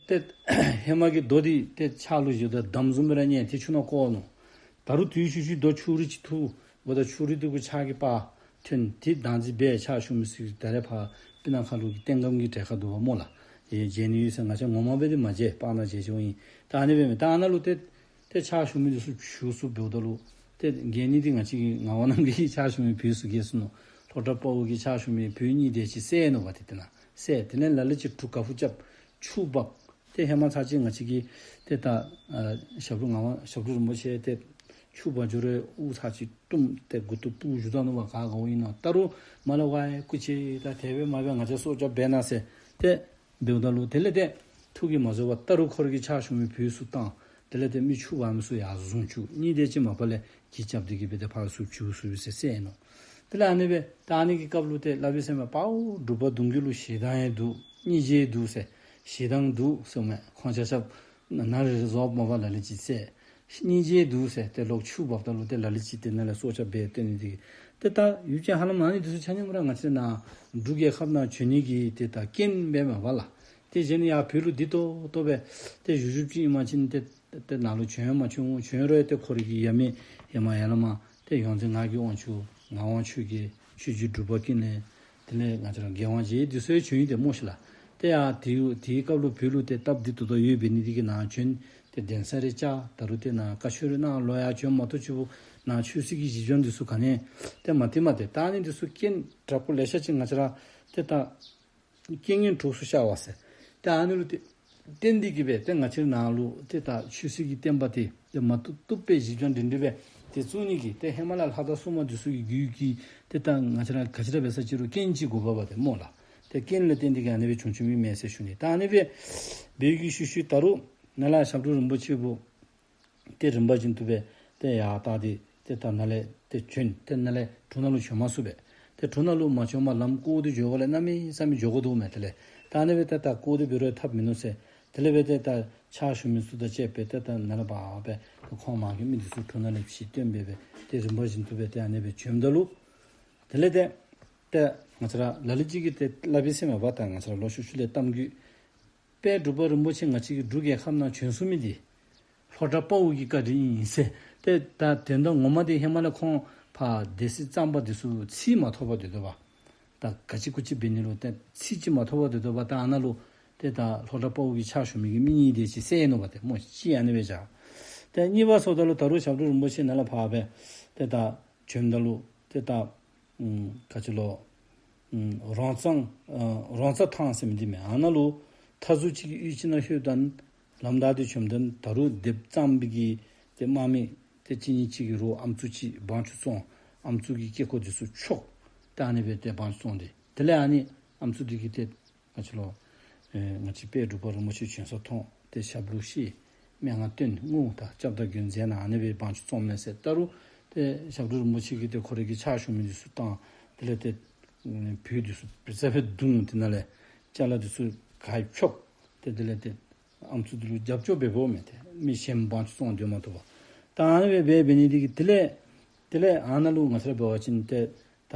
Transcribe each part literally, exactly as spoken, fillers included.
ཏེ་ཧེ་མ་གི་རྡོ་འདི་ཏེ་ཕྱག་ལུ་བཞེས་ད་འདམ་བཟུམ་སྦེ་ར་ཉལ་ཏེ་ཆུ་ནང་བཀོ་ནུག། ད་རུང་དུས་ཤུལ་ཤུལ་རྡོ་ཆུ་རུད་ཅིག་འཐུ་འབདཝ་ད་ཆུ་རུད་འདི་གུ་ཕྱག་གི་པར་ཐོན་ཏེ་བདག་འཛིན་འབད། ཕྱག་ཞུ་མི་ཚུ་ད་རེས་ཕར་སྤུ་ན་ཁ་ལུ་གི་རྟེན་སྒམ་གྱི་གྲལ་ཁར་འདུག་པ་སྨོ་ལགས། ཨེ་མཇལ་ནི་ཡོད་ཟེར། ང་བཅས་ངོ་མ་སྦེ་འདི་མ་མཇལ། པར་ནང་མཇལ་མཇལཝ་ཨིན། ད་ཨ་ནི་སྦེ་མས། ད་ཨ་ནཱ་ལུ་ཏེ་ཏེ་ཕྱག་ཞུ་མི་འདི་ཚུ་བཞུགས་སུ་འབདཝ་ད་ལུ་ཏེ་རྒྱལ་ནི་འདི་ང་བཅས་ཀྱི་ངག་དབང་རྣམ་རྒྱལ་གྱི་ཕྱག་ཞུ་མི་བོས་སུ་རྒྱལ་སོ་ནུག། ལྷོ་བྲག་དཔའ་བོ་གི་ཕྱག་ཞུ་མི་བོས་གཉིས་དེ་ཅིག་བསད་ནུག་པ། ཏེ་དེ་ནང་བསད། དེ་ལས་ལ་ལུ་ཅིག་གྲུ་དཀར་པོ་རྐྱབ། ཆུ་འབག། ཏེ་ཧེ་མ་ཚར་ཅིག་ང་བཅས་ཀྱི་ཏེ་ད་ཨ་ཞབས་དྲུང་ངག་དབང་ཞབས་དྲུང་རིན་པོ་ཆེ་ཏེ་ཆུ་འབག་འགྱོ་རུང་དབུ་ཚར་ཅིག་བཏུམ་སྟེ་མགུ་ཏོ་སྤུར་བཞུགས་ད་ནུག་པ། ག་ག་འོང་ཨིན་ན། ད་རུང་མ་ལས་ཝའེ་སྐུ་མཁྱེན། ད་དེ་སྦེ་མ་འབད། ང་བཅས་སྲོག་སྐྱབས་འབད་གནང་ཟེར་ཏེ་འབདཝ་ད་ལུ་དེ་ལས་ཏེ་ཐུགས་ཀྱིས་མ་བཟོད་པར་ད་རུང་ཁོ་ར་གི་ཕྱག་ཞུ་མི་བོས་ཚུ་བཏང་། དེ་ལས་ཏེ་མི་ཆུ་འབག་མི་ཚུ་ཡར་བཟུང་བཅུག། གཉིས་དེ་ཅིག་མ་པ་ལས་གྱི་རྐྱབ་སྟེ་གི་སྦེ་ཏེ་ཕར་བསུབ་བཅུག་བསུབ་ཟེར་བསད་ནུག། དེ་ལས་ཨ་ནི་སྦེ་ད་ཨ་ནི་གི་སྐབས་ལུ་ཏེ་སླབ་ཨིན་ཟེར་མས། དཔའ་བོ་འབྲུག་པ་གདུང་བརྒྱུད་ལུ་ཞེ་སྡང་ཡང་འདུག། སྙིང་རྗེ་འདུག་ཟེར། ཞེ་སྡང་འདུག་ཟེར་མས། ཁོང་ཆ་ཁྱབ་ན་རེ་རེ་བཟོ་མ་པ་ལ་ལུ་ཅིག་བསད། སྙིང་རྗེ་འདུག་ཟེར། ཏེ་ལོག་ཆུ་འབག་ད་ལུ་ཏེ་ལ་ལུ་ཅིག་ཏེ་ནཱ་ལས་སྲོག་སྐྱབས་འབད་སྟོན་ནི་འདི་གིས། ཏེ་ད་ཡུལ་ཅན་ཧ་ལམ་ཨ་ནི་འདི་ཚུ་ཆ་མཉམ་ར་ང་བཅས་ནཱ་འབྲུག་རྒྱལ་ཁབ་ནང་བྱོན་ནི་གི་ཏེ་ད་རྐྱེན་འབད་མ་པ་ལགས། ཏེ་གཞན་ཡར་བོད་ལུ་བདེ་ཏོག་ཏོ་སྦེ་ཏེ་བཞུགས་བཞུགསཔ་ཅིག་ཨིན་པ་ཅིན་ཏེ་ཏེ་ནཱ་ལུ་བྱོན་མ་བྱོན་འོང་། བྱོན་རུང་ཏེ་ཁོ་རའི་གི་ཡབ་མེས་ཧེ་མ་ཡར་ལས་མར་ཏེ་ཡོངས་འཛིན་ངག་གི་དབང་ཕྱུག་ངག་དབང་ཆོས་རྒྱལ་ཆོས་རྗེ་འབྲུག་པ་ཀུན་ལེགས། དེ་ལས་ང་བཅས་ར་རྒྱལ་དབང་རྗེ་འདི་ཚུ་ཡང་བྱོན་ཡི་ཏེ་སྨོ་ཤིག་ལགས། ཏེ་ཡ་དེའི་དེའི་སྐབས་ལུ་བོད་ལུ་ཏེ་སྟབས་བདེ་ཏོག་ཏོ་ཡོདཔ་འབད་ནི་འདི་གིས་ནཱ་བྱོན། ཏེ་གདན་ས་རེ་བཅགས། ད་རུང་ཏེ་ནཱ་བཀའ་ཆོས་རེ་གནང་། ལོག་ཡར་བྱོན་མ་གཏོགས་ཅིག་པོ་ནཱ་ཆོས་སྲིད་ཀྱི་གཞི་འགྱམ་འདི་ཚུ་ག་ནི་ཡང་ཏེ་མ་སྟེར་མ་སྟེར། ད་ཨ་ནི་འདི་ཚུ་རྐྱེན་དྲག་པོ་ལེ་ཤ་ཅིག་ང་བཅས་ར་ཏེ་ད་རྐྱེན་ངན་གྲོགས་སུ་ཤར་བ་ཟེར། ཏེ་ཨ་ནི་ལུ་ཏེ་བརྟེན་ཏེ་གི་སྦེ་ཏེ་ང་བཅས་ནཱ་ལུ་ཏེ་ད་ཆོས་སྲིད་ཀྱི་བསྟན་པ་འདི་ཏེ་མ་བཏུབ་བཏུབ་སྦེ་གཞི་འགྱམ་སྒྲིང་སྒྲི་སྦེ་ཏེ་བཙུགས་ནི་གི་ཏེ་ཧེ་མ་ལས་ལྷ་དང་སྲུང་མ་འདི་ཚུ་གི་རྒྱུད་ཀྱི་ཏེ་ད་ང་བཅས་ར་ག་ཅི་ར་འབད་ས་ཅིག་རུང་རྐྱེན་ཅིག་དགོ་པས་པ་ཏེ་སྨོ་ལགས། ཏེ་རྐྱེན་ལས་བརྟེན་ཏེ་གི་ཨ་ནི་སྦེ་བྱུང་བྱུངམ་ཨིན་མས་ཟེར་ཞུ་ནི། ད་ཨ་ནི་སྦེ་འབད་ཡི་གི་ཤུལ་ཤུལ་ད་རུང་ནཱ་ལས་ཞབས་དྲུང་རིན་པོ་ཆེ་བོ་ཏེ་རིམ་པ་བཞིན་དུ་སྦེ་ཏེ་ཡར་ད་ཏེ་ཏེ་ད་ནཱ་ལས་ཏེ་བྱོན། ཏེ་ནཱ་ལས་གྲུ་ནང་ལུ་བྱོན་མ་ཚུགས་པས། ཏེ་གྲུ་ནང་ལུ་མ་བྱོནམ་ལམ་བསྐོར་ཏེ་འགྱོ་དགོཔ་ལས་གནམ་མེད་ས་མེད་འགྱོ་དགོ་དོ་མས། དེ་ལས་ད་ཨ་ནི་སྦེ་ཏེ་ད་བསྐོར་ཏེ་འབད་རུང་ཐབས་མིན་ནུག་ཟེར། དེ་ལས་སྦེ་ཏེ་ད་ཕྱག་ཞུ་མི་ཚུ་དང་བཅས་སྦེ་ཏེ་ད་ནཱ་ལས་ཕར་སྦེ་ཏེ་ཁོང་མ་གི་མི་འདི་ཚུ་གྲུ་ནང་ལས་ཕྱིར་བཏོན་སྦེ་སྦེ་ཏེ་རིམ་པ་བཞིན་དུ་སྦེ་ཏེ་ཨ་ནི་སྦེ་བྱོནམ་ད་ལུ་དེ་ལས་ཏེ་ཏེ་ང་བཅས་ར་ལ་ལུ་ཅིག་གིས་ཏེ་སླབ་ཨིན་ཟེར་མས་པ། ད་ང་བཅས་ར་ལོག་ཤུལ་ཤུལ་ལས་གཏམ་རྒྱུད་དཔལ་འབྲུག་པ་རིན་པོ་ཆེ་ང་བཅས་ཀྱི་འབྲུག་རྒྱལ་ཁབ་ནང་བྱོན་ཚུགས་མི་འདི་ལྷོ་བྲག་དཔའ་བོ་གི་བཀའ་དྲིན་ཨིན་ཟེར། ཏེ་ད་དོན་དག་ངོ་མ་འདི་ཧེ་མ་ལས་ཁོང་ཕར་སྡེ་སྲིད་གཙང་པ་འདི་ཚུ་ཚིག་མ་ཐོབ་པར་སྡོད་དོ་པ། ད་ག་ཅི་གུ་ཅི་འབད་ནི་ལུ་ཏེ་ཚིག་ཅིག་མ་ཐོབ་པར་སྡོད་དོ་པ། ད་ཨ་ནཱ་ལུ་ཏེ་ད་ལྷོ་བྲག་དཔའ་བོ་གི་ཕྱག་ཞུ་མི་གི་མི་གཉིས་དེ་ཅིག་བསད་ནུག་པ་ཏེ་སྨོ། གཅིག་ཨ་ནི་སྦེ་བཞག། ཏེ་གཉིས་པ་སོངམ་ད་ལུ་ད་རུང་ཞབས་དྲུང་རིན་པོ་ཆེ་ནཱ་ལས་ཕར་སྦེ་ཏེ་ད་བྱོནམ་ད་ལུ་ཏེ་ད་ཨམ་ག་ཅི་ལོ་ཨམ་རོང་ཚང་ཨ་རོང་ཚ་ཐང་ཟེར་མི་འདི་མས། ཨ་ནཱ་ལུ་མཐའ་ཟུར་ཅིག་གི་གཡུས་ཅིག་ནང་ལྷོདཔ་ད་ལམ་བདའ་སྟེ་བྱོནམ་ད་ད་རུང་སྡེཔ་གཙང་པའི་གི་ཏེ་དམག་མི་ཏེ་གཅིག་གཉིས་ཅིག་གིས་རོགས་ཨམ་སྲུ་ཅིག་དབང་ཕྱུག་བཙོང་། ཨམ་སྲུ་གི་སྐེ་ཁོག་འདི་ཚུ་འཕྱོག། ཏེ་ཨ་ནི་སྦེ་ཏེ་དབང་ཕྱུག་བཙོང་སྟེ་དེ་ལས་ཨ་ནི་ཨམ་སྲུ་འདི་གིས་ཏེ་ང་བཅས་ལུ་ཨེ་ང་བཅས་དཔལ་འབྲུག་པ་རིན་པོ་ཆེ་བྱོན་ས་མཐོང་སྟེ་ཞབས་ལུ་ཤེས། སྨྲེ་སྔགས་བཏོན། རྔུ་དང་སྐྱབས་དང་མགོན་མཛད་གནང་། ཨ་ནི་སྦེ་དབང་ཕྱུག་བཙོངམ་མས་ཟེར། ད་རུང་ཏེ་ཞབས་དྲུང་རིན་པོ་ཆེ་གིས་ཏེ་ཁོ་རའི་གི་ཕྱག་ཞུ་མི་འདི་ཚུ་བཏང་། དེ་ལས་ཏེ་ཨེ་བོད་འདི་ཚུ་བི་ཙ་སྦེ་བརྡུང་། དེ་ནང་ལས་ཅ་ལ་འདི་ཚུ་ག་ར་འཕྱོག། ཏེ་དེ་ལས་ཏེ་ཨམ་སྲུ་འདི་ལུ་རྒྱབ་སྐྱོར་འབདཝ་མས། ཏེ་མི་གཞན་དབང་ཕྱུག་བཙོང་སྡོད་མ་བཏུབ་པར། ད་ཨ་ནི་སྦེ་འབད་འབད་ནི་འདི་གིས་དེ་ལས་དེ་ལས་ཨ་ནཱ་ལུ་ང་བཅས་ར་འབད་བ་ཅིན་ཏེ་ད་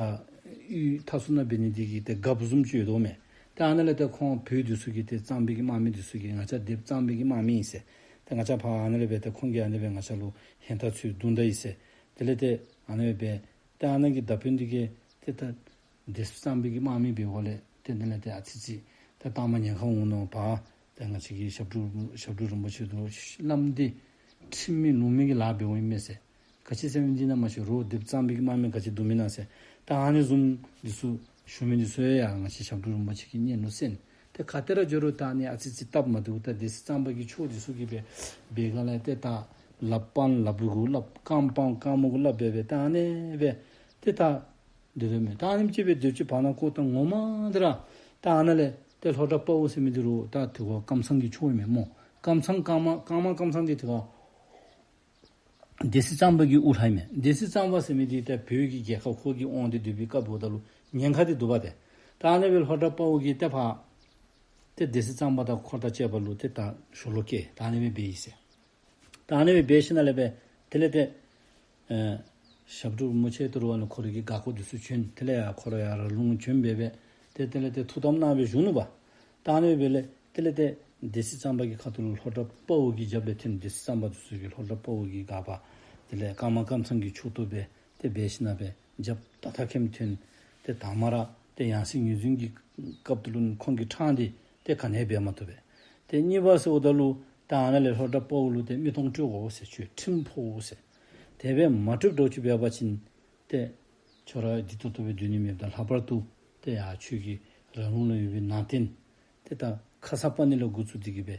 གཡུས་མཐའ་ཟུར་ནང་འབད་ནི་འདི་གིས་ཏེ་རྒཔོ་བཟུམ་ཅིག་ཡོད་དོ་མས། ཏེ་ཨ་ནཱ་ལས་ཏེ་ཁོང་བོད་འདི་ཚུ་གིས་ཏེ་གཙང་པའི་གི་དམག་མི་འདི་ཚུ་གིས་ང་བཅས་སྡེཔ་གཙང་པའི་གི་དམག་མི་ཨིན་ཟེར། ཏེ་ང་བཅས་ཕར་ཨ་ནཱ་ལས་སྦེ་ཏེ་ཁོང་གིས་ཨ་ནི་སྦེ་ང་བཅས་ལུ་ཧེང་ཐག་ཚུ་བརྡུང་ད་ཡི་ཟེར། དེ་ལས་ཏེ་ཨ་ནི་སྦེ་ཏེ་ཨ་ནཱ་གི་མདའ་དཔོན་འདི་གིས་ཏེ་ད་སྡེཔ་གཙང་པའི་གི་དམག་མི་འབདཝ་ལས་ཏེ་དེ་ལས་ཏེ་ཨ་ཙི་ཙི་ཏེ་གཏང་མ་ཉེན་ཁ་འོང་ནུག་པ། ཏེ་ང་བཅས་ཀྱི་ཞབས་དྲུང་ཞབས་དྲུང་རིན་པོ་ཆེ་འདི་ལུ་བླམ་འདི་ཁྲིམས་མེད་ལུགས་མེད་ཀྱི་ལཱ་འབདཝ་ཨིན་མས་ཟེར། ག་ཅི་ཟེར་མི་འདི་ནཱ་མ་ཤེས་རོགས་སྡེཔ་གཙང་པའི་གི་དམག་མི་ག་ཅི་བརྡུང་མི་ན་ཟེར། ད་ཨ་ནི་བཟུམ་འདི་ཚུ་ཞུ་མི་འདི་ཚུ་ཡང་ང་བཅས་ཞབས་དྲུང་རིན་པོ་ཆེ་གིས་སྙན་ལུ་གསན། ཏེ་ག་ཏེ་ར་འགྱོ་རུང་ད་ཨ་ནི་ཨ་ཙི་ཙི་སྟབས་མ་བདེཝ་ད་སྡེ་སྲིད་གཙང་པ་གི་ཕྱོགས་འདི་ཚུ་གིས་སྦེ་འབད་ག་ལས་ཏེ་ད་ལགཔ་སྤང་ལགཔ་གུ་སླབ། རྐངམ་སྤང་རྐངམ་གུ་སླབ་སྦེ་སྦེ་ད་ཨ་ནི་སྦེ་ཏེ་ད་སྡོད་དོ་མས། ད་ཨ་ནེམ་ཅིག་སྦེ་སྡོད་ཅི། བར་ན་ཁོ་ད་ངོ་མ་འདི་ར་ད་ཨ་ནཱ་ལས་ཏེ་ལྷོ་བྲག་དཔའ་བོ་ཟེར་མི་འདི་རུང་ད་དེ་ཁོ་ཀམ་ཚང་གི་ཕྱོགས་ཨིན་མས་སྨོ། ཀམ་ཚང་ཀརྨ་ཀརྨ་ཀམ་ཚང་འདི་དེ་ཁོ་སྡེ་སྲིད་གཙང་པ་གི་དབུ་བླ་ཨིན་མས། སྡེ་སྲིད་གཙང་པ་ཟེར་མི་འདི་ད་བོད་ཀྱི་རྒྱལ་ཁབ་ཁོ་གིས་དབང་སྟེ་སྡོད་པའི་སྐབས་འབདཝ་ད་ལུ་ཉེན་ཁ་འདི་འདུག་པ་ཏེ། ད་ཨ་ནི་སྦེ་ལྷོ་བྲག་དཔའ་བོ་གིས་ཏེ་ཕར་ཏེ་སྡེ་སྲིད་གཙང་པ་དང་འཁོར་དང་བཅས་པ་ལུ་ཏེ་ད་ཞུ་ལོག་བསྐྱལ། ད་ཨ་ནི་སྦེ་འབད་ཡི་ཟེར། ད་ཨ་ནི་སྦེ་འབད་ཞིནམ་ལས་སྦེ་དེ་ལས་ཏེ་ཨེ་ཞབས་དྲུང་རིན་པོ་ཆེ་དང་རོགས་ནི་ཁོ་རའི་གི་ག་སྐོར་འདི་ཚུ་བྱོན། དེ་ལས་ཡར་ཁོ་ར་ཡར་ལུང་བྱོན་སྦེ་སྦེ་ཏེ་དེ་ལས་ཏེ་ཐུགས་དམ་གནང་སྦེ་བཞུགས་ནུག་པ། ད་ཨ་ནི་སྦེ་ལས་དེ་ལས་ཏེ་ སྡེ་སྲིད་གཙང་པ་གི་ཁ་ཐུག་ལུ་ལྷོ་བྲག་དཔའ་བོ་གི་རྒྱབ་ལས་ཐོན། སྡེ་སྲིད་གཙང་པ་འདི་ཚུ་གིས་ལྷོ་བྲག་དཔའ་བོ་གི་སྒར་པ་དེ་ལས་ཀརྨ་ཀམ་ཚང་གི་ཕྱོགས་གཏོགས་སྦེ་ཏེ་འབད་ཞིནམ་ལས་རྒྱབ་ཏ་ཐ་ཁེམ་ཐོན། ཏེ་དང་མ་ར་ཏེ་ཡང་སྲིད་ངོས་འཛིན་གྱི་སྐབས་དེ་ལུ་ཁོང་གིས་ཕྲང་སྟེ་ཏེ་ག་ནི་འབད་མ་བཏུབ་པས། ཏེ་གཉིས་པ་ཟེརཝ་ད་ལུ་ད་ཨ་ནཱ་ལས་ལྷོ་བྲག་དཔའ་བོ་ལུ་ཏེ་མི་སྟོང་སྤྲོད་དགོ་ཟེར། ཁྱོད་ཁྲིམས་ཕོག་ཟེར། དེ་སྦེ་མ་སྤྲོད་དོ་ཅིག་འབད་བ་ཅིན་ཏེ་ཁྱོད་ར་བདེ་ཏོག་ཏོ་སྦེ་སྡོད་ནི་མེདཔ་དང་ལྷག་པར་དུ་ཏེ་ཡ་ཁྱོད་ཀྱི་ར་ལུང་ལུ་ཡོད་པའི་ནང་རྟེན་ཏེ་ད་ཁ་ས་པ་ཎི་ལས་འགོ་བཙུགས་ཏེ་གི་སྦེ་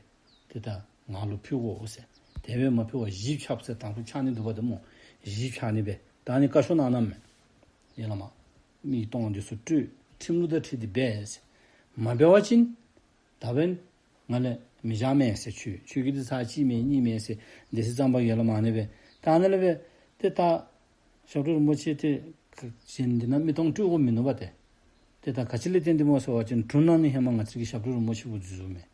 ཏེ་ད་ང་ལུ་ཕུལ་དགོ་ཟེར། དེ་སྦེ་མ་ཕུལ་བར་གཞི་བཅག་ཟེར་དང་ཕུ་བཅག་ནི་འདུག་པ་ཏེ་སྨོ། གཞི་བཅག་ནི་སྦེ་ད་ཨ་ནི་བཀའ་ཤོག་གནང་གནངམ་མས། ཡ་ལ་མ་མི་སྟོང་འདི་ཚུ་སྤྲོད། ཁྲིམས་ལུགས་དང་འཁྲིལ་ཏེ་འབད་ཟེར། མ་འབད་བ་ཅིན་ད་འབདན་ང་ལས་མི་བཞག་མས་ཟེར། ཁྱོད་ཁྱོད་ཀྱི་འདི་ཚར་གཅིག་མེན་གཉིས་མེན་ཟེར། སྡེ་སྲིད་གཙང་པ་གིས་ཡ་ལ་མ་ཨ་ནི་སྦེ་ད་ཨ་ནི་ལས་སྦེ་ཏེ་ད་ཞབས་དྲུང་རིན་པོ་ཆེ་ཏེ་གཞན་འདི་ནང་མི་སྟོང་སྤྲོད་དགོཔ་མིན་ནུག་པ་ཏེ། ཏེ་ད་ག་ཅི་ལས་བརྟེན་ཏེ་སྨོ་ཟེར་བ་ཅིན་གྲུ་ནང་ནི་ཧེ་མ་ང་བཅས་ཀྱི་ཞབས་དྲུང་རིན་པོ་ཆེ་བོ་འཛུལ་འཛུལཝ་མས།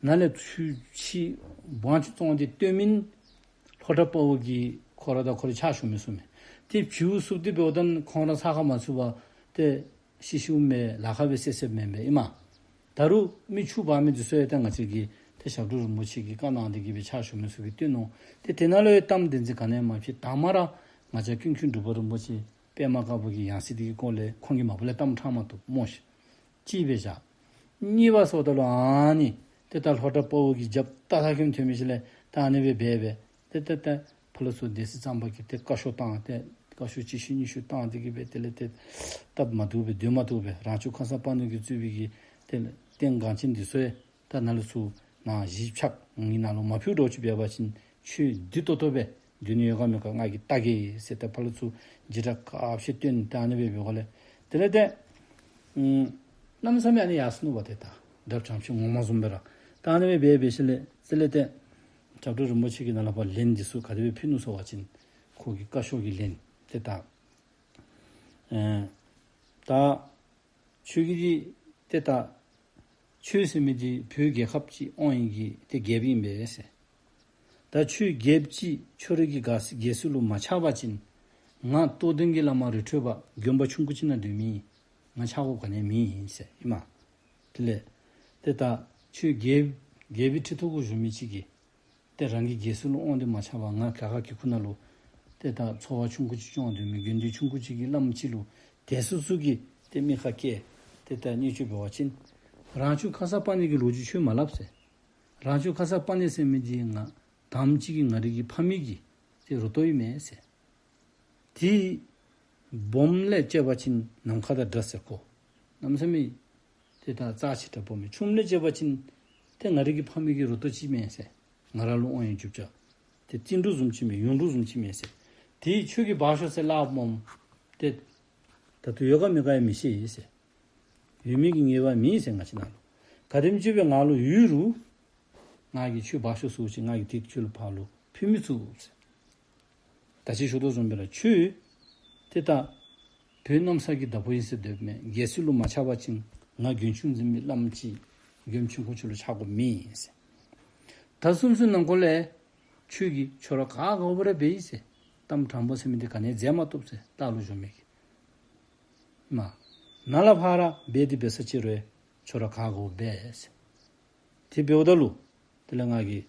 ནཱ་ལས་ཚུར་ཕྱི་དབང་ཆ་བཙོང་སྟེ་བཏོན་མི་ལྷོ་བྲག་དཔའ་བོ་གིས་ཁོ་ར་དང་ཁོ་རའི་ཕྱག་ཞུ་མི་ཚུ་མས། ཏེ་བྱིའུ་བསུབ་སྟེ་འབདཝ་ད་ཁོང་ར་ས་ཁར་མ་ཚུད་པར་ཏེ་ཤི་ཤིཝ་མས། ལཱ་ཁག་སྦེ་བསད་བསདཔ་མེན་པས་ཨིན་མས། ད་རུང་མི་ཆུ་འབག་མི་འདི་ཚུ་ཡང་ད་ང་བཅས་ཀྱི་ཏེ་ཞབས་དྲུང་རིན་པོ་ཆེ་གིས་བཀའ་གནང་སྟེ་གི་སྦེ་ཕྱག་ཞུ་མི་ཚུ་གིས་བཏོན་ནུག། ཏེ་དེ་ནང་ལུ་ཡང་གཏམ་བདེན་རྫུན་ག་ནི་ཡང་མ་ཕྱེ། དང་མ་ར་ང་བཅས་ཀུན་མཁྱེན་འབྲུག་པ་རིན་པོ་ཆེ་པདྨ་དཀར་པོ་གི་ཡང་སྲིད་འདི་གི་སྐོར་ལས་ཁོང་གིས་མ་པ་ལས་གཏམ་ཕྲང་མ་བཏུབ་སྨོ་ཤིག། གཅིག་སྦེ་བཞག། གཉིས་པ་ཟེརཝ་ད་ལུ་ཨ་ནི་ཏེ་ད་ལྷོ་བྲག་དཔའ་བོ་གི་རྒྱབ་ཏ་ཐ་ཁེམ་ཐོན་མི་ཅིག་ལས་ད་ཨ་ནི་སྦེ་འབད་སྦེ་ཏེ་ཏེ་ཏེ་ཕར་ལས་ཚུར་སྡེ་སྲིད་གཙང་པ་གིས་ཏེ་བཀའ་ཤོག་བཏང་སྟེ་བཀའ་ཤོག་གཅིག་ཤུལ་གཉིས་ཤུལ་བཏང་སྟེ་གི་སྦེ་དེ་ལས་ཏེ་སྟབས་མ་བཏུབ་པས། སྡོད་མ་བཏུབ་པས། རང་བྱུང་ཁ་སར་པ་ཎི་གིས་གཙོས་པའི་གི་ཏེ་རྟེན་འགངས་ཅན་འདི་ཚུ་ཡང་ད་ནཱ་ལུ་ཚུར་ནཱ་གཞི་བཅག། ངེའི་ནང་ལུ་མ་ཕུལ་དོ་ཅིག་འབད་བ་ཅིན་ཁྱོད་བདེ་ཏོག་ཏོ་སྦེ་སྡོད་ནི་ཡོད་ག་མེད་ག་ང་གིས་བལྟ་གེ་ཟེར་ཏེ་ཕར་ལས་ཚུར་འཇིགས་སྐྲག་ཁ་ཤས་བཏོན་ཏེ་ཨ་ནི་སྦེ་འབད་དགོཔ་ལས་དེ་ལས་ཏེ་ཨམ་གནམ་མེད་ས་མེད་ཨ་ནི་ཡར་སོ་ནུག་པ་ཏེ། ད་དགྲ་བྱང་ཕྱི་ངོ་མ་བཟུམ་སྦེ་ར་ད་ཨ་ནི་སྦེ་འབད་འབད་ཞིནམ་ལས་དེ་ལས་ཏེ་ཞབས་དྲུང་རིན་པོ་ཆེ་གིས་ནཱ་ལས་ཕར་ལན་འདི་ཚུ་ག་དེ་སྦེ་ཕུལ་ནུག་ཟེར་བ་ཅིན་ཁོ་གི་བཀའ་ཤོག་གི་ལན་ཏེ་ད་ཨེ་ད་ཁྱོད་ཀྱི་འདི་ཏེ་ད་ཁྱོད་ཟེར་མི་འདི་བོད་རྒྱལ་ཁབ་ཀྱི་དབང་ཡོད་ཀྱི་ཏེ་རྒྱལཔོ་ཨིན་པས་ཟེར། ད་ཁྱོད་རྒྱལཔོ་ཅིག་ཁྱོད་རའི་གི་སྒར་རྒྱལ་སྲིད་ལུ་མ་ཆགས་པ་ཅིན་ང་རྟོགས་ལྡན་གྱི་བླ་མ་རི་ཁྲོད་པ་དགོན་པ་ཆུང་ཀུ་ཅིག་ནང་སྡོད་མི་ཨིན། ང་ཆགས་དགོཔ་ག་ནི་ཡང་མེད་ཟེར་ཨིན་མས། དེ་ལས་ཏེ་ད་ཁྱོད་རྒྱལ་རྒྱལ་པོའི་ཁྲི་ཐོག་གུ་བཞུགས་མི་ཅིག་གིས་ཏེ་རང་གི་རྒྱལ་སྲིད་ལུ་དབང་འདི་མ་ཆགས་པར་ང་ག་ག་གི་ཁུག་ནང་ལུ་ཏེ་ད་འཚོ་བ་ཆུང་ཀུ་ཅིག་སྐྱོང་སྡོད་མི་དགེ་འདུན་ཆུང་ཀུ་ཅིག་གི་བླམ་ཅིག་ལུ་དེ་སོ་སོ་གིས་ཏེ་མི་ཁ་སྐད་ཏེ་ད་བརྙས་བཅོས་འབད་བ་ཅིན་རང་བྱུང་ཁ་སར་པ་ཎི་གི་ལོ་རྒྱུས་ཁྱོད་མ་སླབ་ཟེར། རང་བྱུང་ཁ་སར་པ་ཎི་ཟེར་མི་འདི་ང་དང་པ་ཅིག་གི་ང་རའི་གི་ཕ་མེས་ཀྱི་ཏེ་རུ་ཏོ་ཨིན་མས་ཟེར། དེ་སྦོམ་ལས་བཅད་པ་ཅིན་ནམ་མཁའ་དང་འདྲ་ཟེར་ཁོ། གནམ་མེད་ས་མེད་ཏེ་ད་རྩ་ཆེ་དྲགས་སྦོམ་མས། ཆུང་ལས་བཅད་པ་ཅིན་ཏེ་ང་རའི་གི་ཕ་མེས་ཀྱི་རུ་ཏོ་ཅིག་མས་ཟེར། ང་ར་ལུ་དབང་ཡོད་རྒྱུ་ཅིག་ཏེ་རྩིང་འབྲུ་བཟུམ་ཅིག་མས། ཡུངས་འབྲུ་བཟུམ་ཅིག་མས་ཟེར། དེ་ཁྱོད་ཀྱིས་འབག་ཤོག་ཟེར་སླབ་སྨོ། ཏེ་ད་ལྟོ་ཡོད་ག་མེད་ག་ཡང་མི་ཤེས་ཟེར། ཡོད་མེད་ཀྱི་ངེས་པ་མེད་ཟེར་ང་བཅས་ནང་ལུ། ག་དེམ་ཅིག་སྦེ་ང་ལུ་ཡོད་རུང་ང་གིས་ཁྱོད་འབག་ཤོག་ཟེར་བ་ཅིན་ང་གིས་ཏེ་ཁྱོད་ལུ་ཕར་ལུ་ཕུལ་མི་ཚུགས་ཟེར། ད་ཅི་ཞུ་དོ་བཟུམ་སྦེ་ར་ཁྱོད་ཏེ་ད་བོད་གནམ་ས་གི་བདག་པོ་ཨིན་ཟེར་སྡོདཔ་མས། རྒྱལ་སྲིད་ལུ་མ་ཆགས་པ་ཅིན་ང་དགོན་ཆུང་འཛིན་མི་བླམ་ཅིག་དགོན་ཆུང་ཀུ་ཅིག་ལུ་ཆགས་དགོཔ་མེད་ཟེར། ད་གསུམ་གསུམ་ནང་འཁོད་ལས་ཁྱོད་ཀྱིས་ཁྱོད་ར་ག་དགའཝ་ར་འབད་ཡི་ཟེར། གཏམ་དྲང་པོ་ཟེར་མི་འདི་ག་ནི་ཡང་མཛད་མ་བཏུབ་ཟེར། ལྟག་ལུ་བཞུགས་མི་གིས་མ་ནཱ་ལས་ཕར་འབད་དེ་འབད་ས་ཅིག་རུང་ཁྱོད་ར་ག་དགའཝ་འབད་ཟེར། དེ་འབདཝ་ད་ལུ་དེ་ལས་ང་གིས་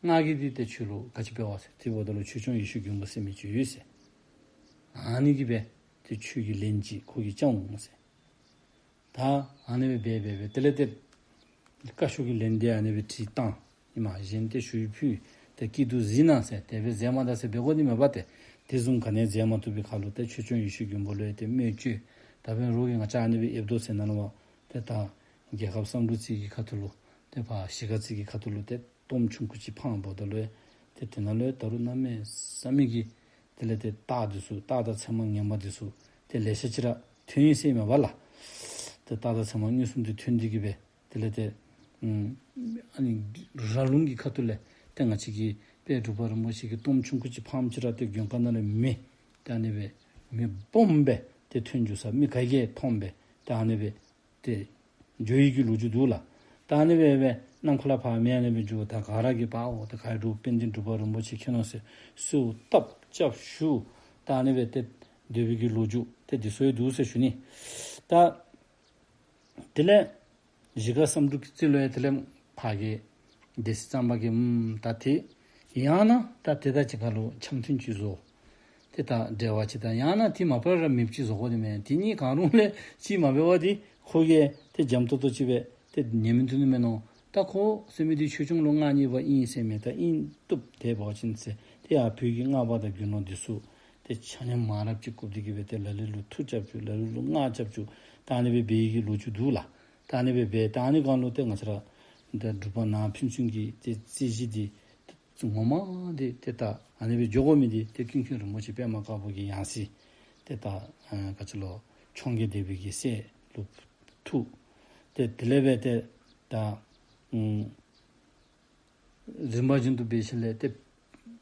ང་གིས་འདི་ཏེ་ཁྱོད་ལུ་ག་ཅི་འབད་བ་ཟེར། དེ་འབདཝ་ད་ལུ་ཆོས་སྐྱོང་ཡེ་ཤེས་མགོན་པོ་ཟེར་མི་ཅིག་ཡོད་ཟེར། ཨ་ནི་གིས་སྦེ་ཏེ་ཁྱོད་ཀྱི་ལན་ཅིག་ཁོ་གིས་བསྐྱང་འོང་ཟེར། ད་ཨ་ནི་སྦེ་འབད་འབད་འབད་དེ་ལས་ཏེ་བཀའ་ཤོག་གི་ལན་འདི་ཨ་ནི་སྦེ་བྲིས་བཏང་ཨིན་མས། གཞན་ཏེ་ཞུ་ཡིག་ཕུལ་ཏེ་སྐྱིད་སྡུག་གཟིགས་གནང་ཟེར་དེ་སྦེ་མཛད་མ་ད་ཟེར་འབད་དགོ་ནི་མས་པ་ཏེ། དེ་བཟུམ་ག་ནི་ཡང་མཛད་མ་བཏུབ་པའི་ཁར་ལུ་ཏེ་ཆོས་སྐྱོང་ཡེ་ཤེས་མགོན་པོ་ལུ་ཡང་ཏེ་མོས་གུས་ད་འབདན་རོགས་ཀྱིས་ང་བཅས་ཨ་ནི་སྦེ་ཨེབ་དོ་ཟེར་ནང་ལུ་ཏེ་ད་རྒྱལ་ཁབ་བསམ་གྲུབ་རྩེ་གི་ཁ་ཐུག་ལུ་ཏེ་ཕར་གཞིས་ཀ་རྩེ་གི་ཁ་ཐུག་ལུ་ཏེ་གཏོརམ་ཆུང་ཀུ་ཅིག་འཕངམ་ད་ལུ་ཏེ་དེ་ནང་ལུ་ད་རུང་གནམ་མེད་ས་མེད་ཀྱི་དེ་ལས་ཏེ་རྟགས་འདི་ཚུ་རྟགས་དང་མཚན་མ་ངན་པ་འདི་ཚུ་ཏེ་ལེ་ཤ་ཅིག་ར་ཐོན་ཡི་ཟེར་མས་པ་ལགས། ཏེ་རྟགས་དང་མཚན་མ་མངོན་སུམ་དུ་ཐོན་ཏེ་གི་སྦེ་དེ་ལས་ཏེ་ཨ་ནི་ར་ལུང་གི་ཁ་ཐུག་ལས་ཏེ་ང་བཅས་ཀྱི་དཔལ་འབྲུག་པ་རིན་པོ་ཆེ་གིས་གཏོརམ་ཆུང་ཀུ་ཅིག་འཕངམ་ཅིག་ར་ཏེ་མགོན་ཁང་ནང་ལས་མེ་ཏེ་ཨ་ནི་སྦེ་མེ་སྦོམ་སྦེ་ཏེ་ཐོན་འགྱོ་ས་མི་ག་གིས་མཐོངམ་སྦེ་ཏེ་ཨ་ནི་སྦེ་ཏེ་འགྱོ་ཡི་གི་ལོ་རྒྱུས་འདུག་ལགས། ད་ཨ་ནི་སྦེ་སྦེ་ནམ་མཁའ་ལས་ཕར་མེ་ཨ་ནི་སྦེ་འགྱོ་ད་ག་ར་གིས་པའོ་ད་ག་ར་འབྲུག་དཔལ་ལྡན་འབྲུག་པ་རིན་པོ་ཆེ་མཁྱེན་ནོ་ཟེར་གསོལཝ་བཏབ་སྐྱབས་ཞུ་ད་ཨ་ནི་སྦེ་ཏེ་སྡོད་པའི་གི་ལོ་རྒྱུས་ཏེ་འདི་ཚུ་ཡང་འདུག་ཟེར་ཞུ་ནི། ད་དེ་ལས་ གཞིས་ཀ་བསམ་འགྲུབ་ཀྱི་རྩེ་ལུ་ཡང་དེ་ལས་ཕར་གྱི་སྡེ་སྲིད་གཙང་པ་གིས་ཨམ་ད་དེ་ཡང་ན་ད་དེ་དང་གཅིག་ཁར་ལུ་འཆམ་མཐུན་ཅིག་བཟོ། ཏེ་ད་འབྲེལ་བ་ཅིག་དང་ཡང་ན་དེ་མ་པ་ར་མེདཔ་ཅིག་བཟོ་དགོ་ནི་མས། དེ་གཉིས་གང་རུང་ལས་གཅིག་མ་འབད་བར་དེ་ཁོ་གིས་ཏེ་འཇམ་ཏོང་ཏོ་ཅིག་སྦེ་ཏེ་ཉན་མི་བཏུབ་ནི་མས་མནོ། ད་ཁོ་ཟེར་མི་དེ་ཆོས་སྐྱོང་ལུ་མངའ་བརྙེས་པ་ཨིན་ཟེར་མི་ད་ཨིན་བཏུབ། དེ་འབད་བ་ཅིན་ཟེར་ཏེ་ཡར་བོད་ཀྱི་སྔགས་པ་དང་དགེ་སློང་འདི་ཚུ་ཏེ་ཆ་མཉམ་མང་རབས་ཅིག་བཀུག་སྟེ་གི་སྦེ་ཏེ་ལ་ལུ་ལུ་མཐུ་རྐྱབ་བཅུག། ལ་ལུ་ལུ་སྔགས་རྐྱབ་བཅུག། ད་ཨ་ནི་སྦེ་འབད་ཡི་གི་ལོ་རྒྱུས་འདུག་ལགས། ད་ཨ་ནི་སྦེ་འབད་ད་ཨ་ནི་སྒང་ལུ་ཏེ་ང་བཅས་ར་ད་འབྲུག་པ་ནང་ཕན་ཚུན་གྱི་ཏེ་རྩོད་གཞི་འདི་ངོ་མ་འདི་ཏེ་ད་ཨ་ནི་སྦེ་འགྱོ་དགོ་མི་འདི་ཏེ་ཀུན་མཁྱེན་རིན་པོ་ཆེ་པདྨ་དཀར་པོ་གི་ཡང་སྲིད་ཏེ་ད་ཨ་ག་ཅི་ལོ་འཕྱོངས་རྒྱས་སྡེ་པའི་གི་སྲས་ལུ་ཐུག། ཏེ་དེ་ལས་འབད་ཏེ་ད་ཨམ་རིམ་པ་བཞིན་དུ་འབད་ཞིནམ་ལས་ཏེ་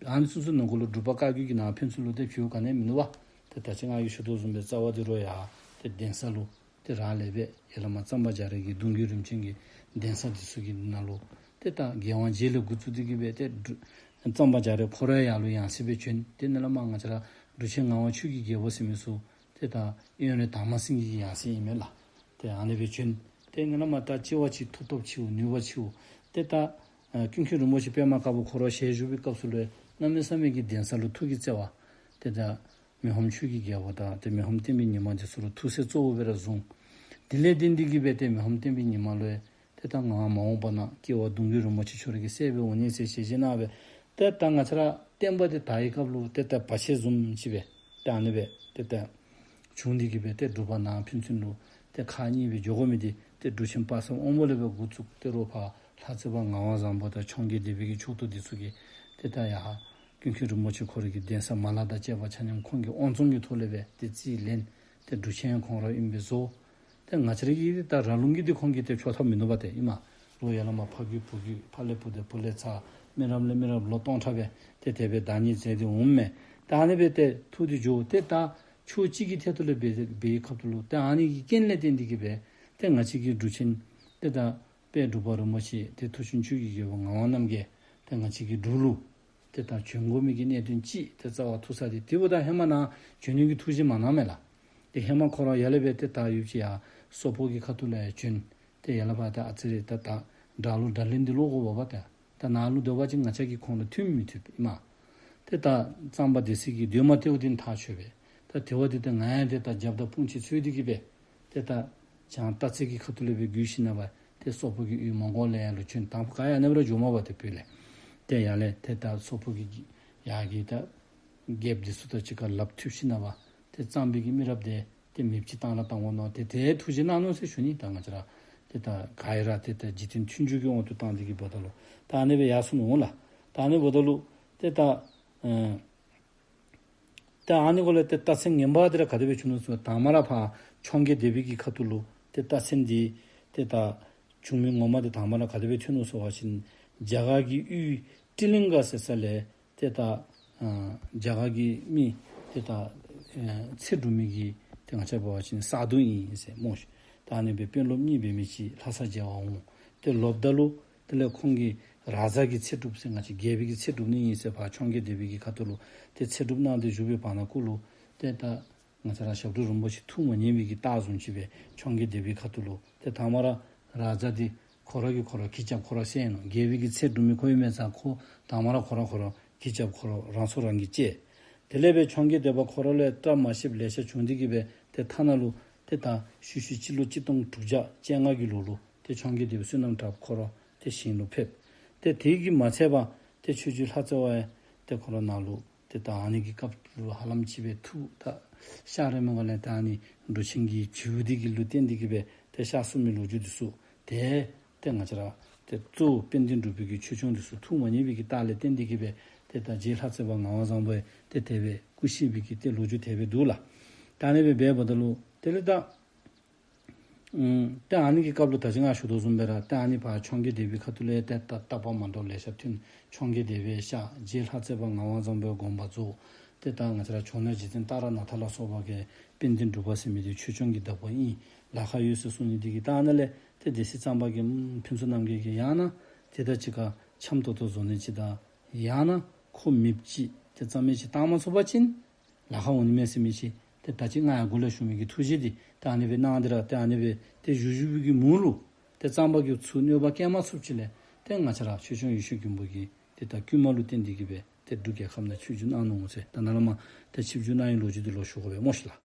ཨ་ནི་ཚུན་ཚོད་ནང་འཁོད་ལུ་འབྲུག་པ་བཀའ་བརྒྱུད་ཀྱི་ནང་ཕན་ཚུན་ལུ་ཏེ་ཕྱོགས་ག་ནི་ཡང་མིན་འདུག་པ། ཏེ་ད་ཅི་ང་གིས་ཞུ་དོ་བཟུམ་སྦེ་རྩ་བ་འདི་ར་ཡར་ཏེ་གདན་ས་ལུ་ཏེ་རང་ལས་འབད་ཡར་ལས་མར་གཙང་པ་རྒྱ་རས་ཀྱི་གདུང་བརྒྱུད་རིམ་བྱོན་གྱི་གདན་ས་འདི་ཚུ་གི་ནང་ལུ་ཏེ་ད་རྒྱལ་དབང་རྗེ་ལས་འགོ་བཙུགས་ཏེ་གི་སྦེ་ཏེ་འབྲུག་གཙང་པ་རྒྱ་རས་ཁོ་ར་ཡར་ལུ་ཡང་སྲིད་སྦེ་བྱོན། ཏེ་ནཱ་ལས་མར་ང་བཅས་ར་འབྲུག་ཆེན་ངག་དབང་ཆོས་ཀྱི་རྒྱལ་པོ་ཟེར་མི་ཚུ་ཏེ་ད་དབོན་རས་དར་མ་སེང་གེ་གི་ཡང་སྲིད་ཨིན་མས་ལགས། ཏེ་ཨ་ནི་སྦེ་བྱོན། ཏེ་ནཱ་ལས་མར་ད་ཅི་བ་ཅིག་མཐུ་སྟོབས་ཆེཝ་ནུས་པ་ཆེཝ་ཏེ་ད་ཨ་ཀུན་མཁྱེན་རིན་པོ་ཆེ་པདྨ་དཀར་པོ་ཁོ་ར་ཞལ་བཞུགས་པའི་སྐབས་སུ་ལུ་གནམ་མེད་ས་མེད་ཀྱི་གདན་ས་ལུ་ཐུགས་ཀྱི་བརྩེ་བ་ཏེ་ད་མི་ཕམ་ཆོས་ཀྱི་རྒྱལ་པོ་དང་ཏེ་མི་ཕམ་བསྟན་པའི་ཉི་མ་འདི་ཚུ་ལུ་ཐུགས་སྲས་གཙོ་བོ་སྦེ་ར་བཟུང་། དེ་ལས་བརྟེན་ཏེ་གི་སྦེ་ཏེ་མི་ཕམ་བསྟན་པའི་ཉི་མ་ལུ་ཡང་ཏེ་ད་ང་མ་འོངས་པ་ན་སྐྱེ་བ་གདུང་བརྒྱུད་རིན་པོ་ཆེ་ཁྱོད་རའི་གི་སྲས་སྦེ་འོང་ནི་ཟེར་ཞལ་བཞེས་གནང་སྦེ་ཏེ་ད་ང་བཅས་ར་བསྟན་པ་འདི་དར་བའི་སྐབས་ལུ་ཏེ་ད་བར་ཆད་བཟུམ་ཅིག་སྦེ་ཏེ་ཨ་ནི་སྦེ་ཏེ་ད་བྱུང་སྟེ་གི་སྦེ་ཏེ་འབྲུག་པ་ནང་ཕན་ཚུན་ལུ་ཏེ་ཁག་གཉིས་སྦེ་འགྱོ་དགོ་མི་འདི་ཏེ་འབྲུག་ཆེན་དཔག་བསམ་དབང་པོ་ལས་སྦེ་འགོ་བཙུགས་ཏེ་རོགས་ཕར་ལྷ་རྩེ་བ་ངག་དབང་བཟང་པོ་དང་འཕྱོངས་རྒྱས་སྡེ་པའི་གི་ཕྱོགས་གཏོགས་འདི་ཚུ་གིས་ཏེ་ད་ཡར་ཀུན་མཁྱེན་རིན་པོ་ཆེ་ཁོ་རའི་གི་གདན་ས་མ་ལག་དང་བཅས་པ་ཆ་མཉམ་ཁོང་གི་དབང་བཙོང་གི་ཐོག་ལས་སྦེ་ཏེ་རྩིས་ལེན། ཏེ་འབྲུག་ཆེན་ཁོང་ར་ཨིན་པས་བཟོ། ཏེ་ང་བཅས་ར་གི་ད་ར་ལུང་གི་འདི་ཁོང་གིས་ཏེ་ཕྱོགས་མཐའ་མིན་འདུག་པ་ཏེ་ཨིན་མས། རོགས་ཡར་ལས་མར་ཕ་རྒྱུད་བུ་རྒྱུད་ཕ་ལས་བུ་ཏེ་བུ་ལས་ཚ་མི་རབས་ལས་མི་རབས་ལོ་སྟོང་ཕྲག་སྦེ་ཏེ་དེ་སྦེ་བདག་ཉིད་མཛད་དེ་འོངམ་མས། ད་ཨ་ནི་སྦེ་ཏེ་ཐུགས་འདི་འགྱོ་ཏེ་ད་ཕྱོགས་གཅིག་གི་ཐད་དུ་ལས་འབད་འབད་བའི་སྐབས་སུ་ལུ་ཏེ་ཨ་ནི་གི་རྐྱེན་ལས་བརྟེན་ཏེ་གི་སྦེ་ཏེ་ང་བཅས་ཀྱི་འབྲུག་ཆེན་ཏེ་ད་དཔལ་འབྲུག་པ་རིན་པོ་ཆེ་ཏེ་མཐུ་ཆེན་ཆོས་ཀྱི་རྒྱལ་པོ་ངག་དབང་རྣམ་རྒྱལ་ཏེ་ང་བཅས་ཀྱི་འབྲུག་ལུ་ཏེ་ད་བྱོན་དགོ་མི་གི་གནད་དོན་ཅིག་ཏེ་རྩ་བ་ཐུག་ས་འདི་དེ་འབདཝ་ད་ཧེ་མ་ནཱ་བྱོན་ནི་གི་ཐུགས་བཞེད་མ་གནང་མས་ལགས། ཏེ་ཧེ་མ་ཁོ་ར་ཡར་ལས་སྦེ་ཏེ་ད་ཡུལ་གྱི་ཡར་སོག་པོ་གི་ཁ་ཐུག་ལས་ཡར་བྱོན། ཏེ་ཡར་ལས་ཕར་ཏེ་ཨ་ཙི་རེ་ད་ད་དགྲ་ལུ་དགྲ་ལན་འདི་ལོག་དགོ་པ་ཏེ། ད་ནཱ་ལུ་སྡོད་པ་ཅིན་ང་བཅས་ཀྱིས་ཁོང་ལུ་མཐུན་མི་ཐུབ་ཨིན་མས། ཏེ་ད་གཙང་པ་སྡེ་སྲིད་ཀྱིས་སྡོད་མ་སྟེརཝ་འདི་ཐག་ཆོད་པས། ད་དེ་བ་འདི་ད་ང་ཡང་ཏེ་ད་རྒྱབ་དང་དཔུང་ཅིག་འཚོལ་ཏེ་གི་སྦེ་ཏེ་ད་བྱང་སྟག་རྩེ་གི་ཁ་ཐུག་ལས་སྦེ་བརྒྱུད་ཞིནམ་ལས་ཏེ་སོག་པོ་གི་ཡུལ་མོང་གོ་ལི་ཡ་ལུ་བྱོན། དང་པ་ག་ཡང་ཨ་ནི་སྦེ་ར་འགྱོཝ་མས་པ་ཏེ་བོད་ལས། ཏེ་ཡར་ལས་ཏེ་ད་སོག་པོ་གི་ཡར་གྱི་ད་རྒྱལཔོ་འདི་ཚུ་དང་གཅིག་ཁར་སླབ་ཐུབ་ཞིནམ་ལས་ཏེ་གཙང་པའི་གི་མི་རབས་འདི་ཏེ་མེདཔ་ཅིག་བཏང་ར་བཏང་དགོ་མནོ་སྟེ་ཏེ་ཐུགས་བཞེད་གནང་ནུག་ཟེར་ཞུ་ནི། ད་ང་བཅས་ར་ཏེ་ད་ག་ཡང་ར་ཏེ་ད་འཇིག་རྟེན་མཐུན་འཇུག་གི་དབང་དུ་བཏང་སྟེ་གི་འབདཝ་ད་ལུ་ད་ཨ་ནི་སྦེ་ཡར་སོང་ནུག་ལགས། ད་ཨ་ནི་འབདཝ་ད་ལུ་ཏེ་ད་ཨེ་ད་ཨ་ནི་གུ་ལས་ཏེ་རྟགས་མཚན་ངན་པ་འདི་ར་ག་དེ་སྦེ་བྱུང་ནུག་ཟེར་བ་དང་མ་ར་ཕར་འཕྱོངས་རྒྱས་སྡེ་པའི་གི་ཁ་ཐུག་ལུ་ཏེ་རྟགས་མཚན་འདི་ཏེ་ད་བྱུང་མི་ངོ་མ་འདི་དང་མ་ར་ག་དེ་སྦེ་ཐོན་ནུག་ཟེར་བ་ཅིན་རྒྱ་གར་གྱི་ཡུལ་ཏྲི་ལིང་ག་ཟེར་ས་ལས་ཏེ་ད་ཨ་རྒྱ་གར་གྱི་མི་ཏེ་ད་ཨ་ཚེ་སྒྲུབ་མི་གི་ཏེ་ང་བཅས་འབད་བ་ཅིན་ས་རྡོ་ཨིན་ཟེར་སྨོ་ཤིག། ད་ཨ་ནི་སྦེ་དཔོན་སློབ་གཉིས་འབད་མི་ཅིག་ལྷ་ས་མཇལ་བར་འོང་། ཏེ་ལོགཔ་ད་ལུ་དེ་ལས་ཁོང་གིས་རཱ་ཛ་གི་ཚེ་སྒྲུབ་ཟེར་ང་བཅས་རྒྱལ་པོའི་གི་ཚེ་སྒྲུབ་ནི་ཨིན་ཟེར་ཕར་འཕྱོངས་རྒྱས་སྡེ་པའི་གི་ཁ་ཐུག་ལུ་ཏེ་ཚེ་སྒྲུབ་གནང་སྟེ་བཞུགས་པའི་བར་ན་གུ་ལུ་ཏེ་ད་ང་བཅས་ར་ཞབས་དྲུང་རིན་པོ་ཆེ་ཐུགས་མ་མཉེས་པའི་གི་རྟགས་བཟུམ་ཅིག་སྦེ་འཕྱོངས་རྒྱས་སྡེ་པའི་ཁ་ཐུག་ལུ་ཏེ་དང་མ་ར་རཱ་ཛ་འདི་ཁོ་ར་གིས་ཁོ་ར་གྱི་རྐྱབ་ཁོ་ར་བསད་ནུག། རྒྱལ་པོའི་གི་ཚེ་སྒྲུབ་མི་ཁོ་ཨིན་མས་ཟེར་ཁོ་དང་མ་ར་ཁོ་ར་ཁོ་ར་གྱི་རྐྱབ་ཁོ་ར་རང་སྲོག་རང་གིས་བཅད། དེ་ལས་སྦེ་འཕྱོངས་རྒྱས་སྡེ་པ་ཁོ་ར་ལུ་བཀྲ་མ་ཤིསཔ་ལེ་ཤ་བྱུང་སྟེ་གི་སྦེ་ཏེ་ཐ་ན་ལུ་ཏེ་ད་ཤུལ་ཤུལ་སྤྱི་ལོ་གཅིག་སྟོང་དྲུག་བརྒྱ་བཅོ་ལྔ་གི་ལོ་ལུ་ཏེ་འཕྱོངས་རྒྱས་སྡེ་པའི་བསོད་ནམས་དྲགཔ་ཁོ་ར་ཏེ་ཞིང་ལུ་ཕེབས། ཏེ་དེ་གིས་མ་ཚད་པར་ཏེ་ཆོས་རྗེ་ལྷ་རྩེ་བ་ཡང་ཏེ་ཁོ་ར་ནཱ་ལུ་ཏེ་ད་ཨ་ནི་གི་སྐབས་ལུ་ཧ་ལམ་ཅིག་སྦེ་ཐུགས་ད་གཤགས་རན་མི་ག་ལས་ད་ཨ་ནི་འབྲུག་ཆེན་གྱི་བྱིའུ་འདི་གི་ལུ་བརྟེན་ཏེ་གི་སྦེ་ཏེ་གཤགས་སོང་མི་ལོ་རྒྱུས་འདི་ཚུ་ཏེ་ཏེ་ང་བཅས་ར་ཏེ་གཙོ་བོ་དཔལ་ལྡན་འབྲུག་པའི་གི་ཆོས་སྐྱོང་འདི་ཚུ་ཐུགས་མ་མཉེས་པའི་གི་རྟགས་ལས་བརྟེན་ཏེ་གི་སྦེ་ཏེ་ད་རྗེ་ལྷ་རྩེ་བ་ངག་དབང་བཟང་པོ་ཡང་ཏེ་དེ་སྦེ་སྐུ་གཤེགས་པའི་གི་ཏེ་ལོ་རྒྱུས་དེ་སྦེ་འདུག་ལགས། ད་ཨ་ནི་སྦེ་འབདཝ་ད་ལུ་དེ་ལས་ད་ཨམ་ཏེ་ཨ་ནི་གི་སྐབས་ལུ་ད་ཅི་ང་ཞུ་དོ་བཟུམ་སྦེ་ར་ཏེ་ཨ་ནི་ཕར་འཕྱོངས་རྒྱས་སྡེ་པའི་ཁ་ཐུག་ལས་ཏེ་ད་རྟགས་པ་མ་འདྲཝ་ལེ་ཤ་ཐོན། འཕྱོངས་རྒྱས་སྡེ་པ་ཡང་གཤགས། རྗེ་ལྷ་རྩེ་བ་ངག་དབང་བཟང་པོ་ཡང་དགོངས་པ་རྫོགས། ཏེ་ད་ང་བཅས་ར་ཇོ་ནང་རྗེ་བཙུན་ཏཱ་ར་ནཱ་ཐ་ལ་སོགས་པ་གིས་དཔལ་ལྡན་འབྲུག་པ་ཟེར་མི་འདི་ཆོས་སྐྱོང་གི་བདག་པོ་ཨིན་ལཱ་ཁག་ཡོད་ཟེར་གསུངས་ནི་འདི་གིས་ད་ཨ་ནཱ་ལས་ཏེ་སྡེ་སྲིད་གཙང་པ་གིས་ཨམ་ཕུན་ཚོགས་རྣམ་རྒྱལ་གྱིས་ཡང་ན་ཏེ་ད་ཅི་ག་འཆམ་ཏོག་ཏོ་བཟོ་ནི་ཅིག་དང་ཡང་ན་ཁོ་མེདཔ་ཅིག་ཏེ་རྩ་མེད་ཅིག་བཏང་མ་ཚུགས་པ་ཅིན་ལཱ་ཁག་འོང་ནི་མས་ཟེར་མི་ཅིག་ཏེ་ད་ཅི་ང་ཡར་འགོ་ལས་ཞུ་མི་གི་ཐུགས་བཞེད་འདི་ད་ཨ་ནི་སྦེ་གནང་སྟེ་ར་ཏེ་ཨ་ནི་སྦེ་ཏེ་བཞུགས་བཞུགས་པའི་གི་མུ་ལུ་ ཏེ་གཙང་པ་གི་ཚུར་གནོད་པ་བཀལ་མ་ཚུགསཔ་ཅིག་ལས་ཏེ་ང་བཅས་ར་ཆོས་སྐྱོང་ཡེ་ཤེས་མགོན་པོ་གིས་ཏེ་ད་བསྐུལ་མ་ལུ་བརྟེན་ཏེ་གིས་སྦེ་ཏེ་འབྲུག་རྒྱལ་ཁབ་ནང་ཆིབས་བསྒྱུར་གནང་ནུག་ཟེར། ད་ནཱ་ལས་མར་ཏེ་ཆིབས་བསྒྱུར་གནང་བའི་ལོ་རྒྱུས་འདི་ལོག་ཞུ་དགོ་པས་སྨོ་ཤིག་ལགས།